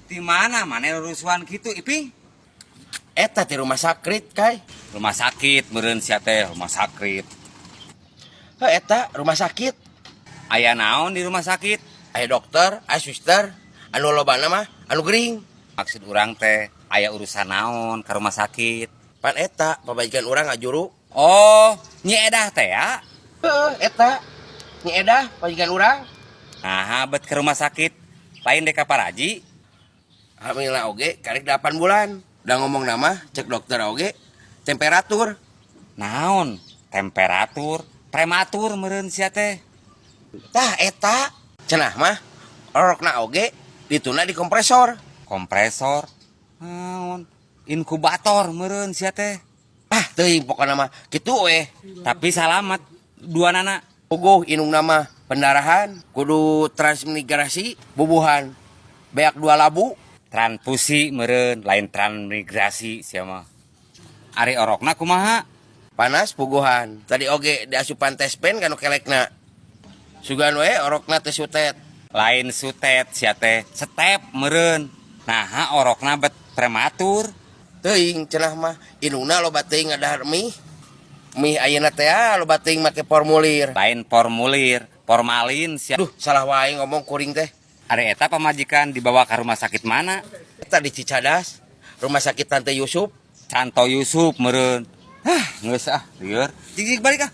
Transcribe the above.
Di mana maneh rusuhan kitu, Iping? Eta di rumah sakit, Kai. Rumah sakit meureun sia teh, rumah sakit. Heh, eta rumah sakit. Aya naon di rumah sakit? Aya dokter, aya suster, anu lobana mah anu gering. Maksud urang teh aya urusan naon ke rumah sakit? Pan eta pamajikan urang ngajuru. Oh, Nyi Edah teh ya? Heeh, eta. Nyi Edah pamajikan urang. Nah, bet ke rumah sakit. Lain dek ka paraji. Hamilna oge karek 8 bulan. Udah ngomong nama, cek dokter oge temperatur. Naon? Temperatur, prematur meureun sia teh. Tah eta cenah mah orokna oge dituna di kompresor. Kompresor. Naon? Inkubator meureun sia teh. Ah, teuing pokona mah kitu we. Tapi salamat dua nana. Puguh indungna mah pendarahan, kudu transmigrasi, bubuhan. Beak dua labu. Transfusi meureun, lain transmigrasi sia mah. Ari orokna kumaha? Panas puguhan. Tadi oge diasupan tespen kanu kelekna. Sugan we orokna teh sutet. Lain sutet sia teh, step meureun. Nah, orokna bet prematur. Teuing cenah mah indungna loba teuing ngadahar mie. Mie ayeuna teh ah, loba teuing make formulir. Lain formulir, formalin sia. Duh, salah wae ngomong kuring teh. Ari eta pamajikan dibawa ke rumah sakit mana? Eta di Cicadas, rumah sakit Tante Yusuf. Santo Yusuf meureun. Ah, geus ah, lieur. Jig jig balik ah.